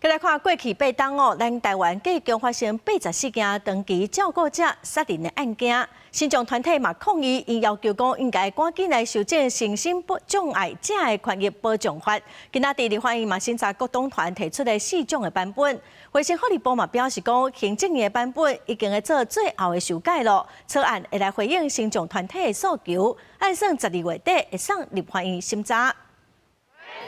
來看過去8冬哦，咱台灣計共發生84件長期照顧者殺人的案件，身障團體嘛抗議，𪜶要求講應該趕緊來修正身心障礙者的權益保障法。今仔日立法院嘛審查各黨團提出的四種的版本，衛生福利部嘛表示講，行政院的版本已經會做最後的修改囉，草案會來回應身障團體的訴求，按算12月底會送立法院審查。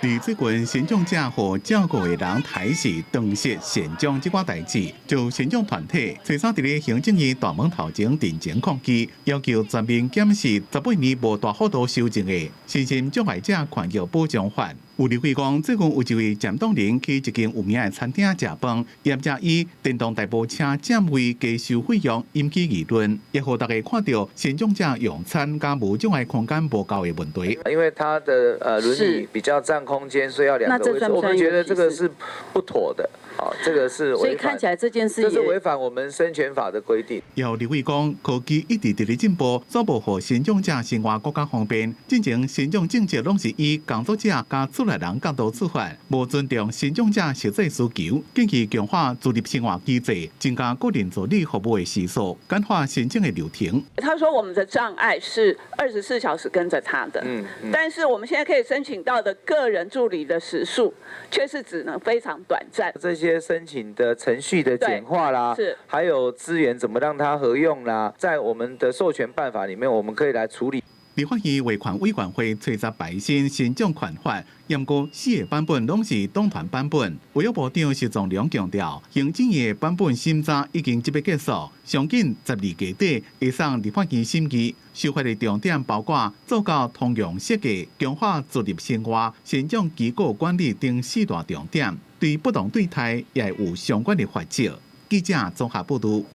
佇最近身障者予照顧的人刣死斷失善終這寡代誌，就身障團體初三佇咧行政院大門頭前陣前抗議，要求全面檢視18年無大幅度修正的身心障礙者權益保障法。有立委講，最近有一位漸凍人去一間有名的餐廳食飯，業者以電動代步車佔位加收費用，引起議論，也予大家看著身障者用餐佮無障礙空間無夠的問題。因為他的輪椅比較佔空間，所以要兩個位置。我們覺得這個是不妥的，啊，這個是所以看起來這件事，這是違反我們身權法的規定。有立委講，科技一直佇咧進步，煞無予身障者生活閣較方便。進前身障政策攏是以工作者佮厝內人角度出發，無尊重身障者實際需求，建議強化自立生活機制，增加個人助理服務的時數，簡化申請的流程。他說我們的障礙是24小時跟着他的，但是我們現在可以申請到的個人助理的時數，卻是只能非常短暫。這些申請的程序的簡化啦，還有資源怎麼讓它合用啦，在我們的授權辦法裡面，我們可以來處理。立法院衛權委員會初十排審身障權法，毋過四個版本攏是黨團版本。衛福部長徐宗良強調，行政院的版本審查已經這欲結束，上緊12月底會送立法院審議。修法的重點包括做到通用設計、強化自立生活、身障機構管理等四大重點，對不當對待也有相關的罰則。記者綜合報導。